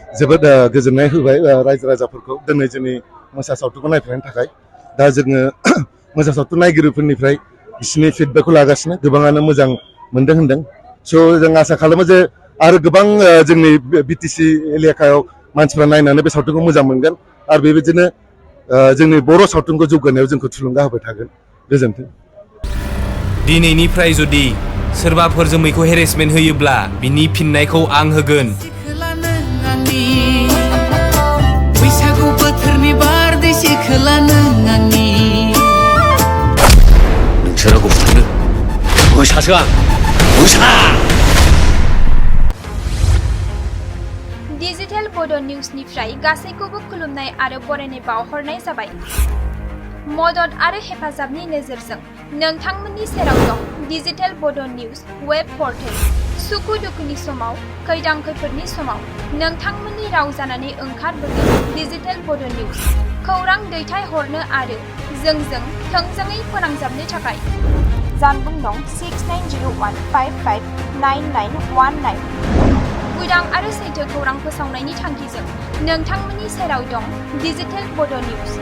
जोबोद गोजोननाय होबाय रायजो राजाफोरखौ दिनै जोंनि मोसा सावथुनखौ नायफैनायनि थाखाय दा जोङो मोसा सावथुन नायगिरिफोरनिफ्राय बिसिनि फिडबेकखौ लागासिनो गोबाङानो मोजां मोनदों होनदों स' जों आसा खालामो जे आरो गोबां जोंनि बिटिसि एलेकायाव मानसिफ्रा नायनानै बे सावथुनखौ मोजां मोनगोन आरो बेबायदिनो जोंनि बर' सावथुनखौ जौगानायाव जोंखौ थुलुंगा होबाय थागोन गोजोन्थों। दिनैनिफ्राय जुदि सोरबाफोर जोमैखौ हेरेसमेन्ट होयोब्ला बिनि फिननायखौ आं होगोन। बैसागु बोथोरनि बारदै सिखोला नों आंनि नोंसोरो गथ'नो मोसासो आं मोसा। डिजिटेल बड' निउसनिफ्राय गासैखौबो खुलुमनाय आरो बरायनाय बावहरनाय जाबाय। मदद आरो हेफाजाबनि नोजोरजों नोंथांमोननि सेराव दं डिजिटेल बड' निउस वेब पर्टेल। सुखु दुखुनि समाव खैदां खैफोदनि समाव नोंथांमोननि राव जानानै ओंखारबोगोन डिजिटेल बड' निउस। खौरां दैथायहरनो आरो जोंजों थोंजोङै फोनांजाबनो थाखाय जानबुं दं 6901559919। उदां आरो सैथो खौरां फोसावनायनि थांखिजों नोंथांमोननि सेराव दं डिजिटेल बड' निउस।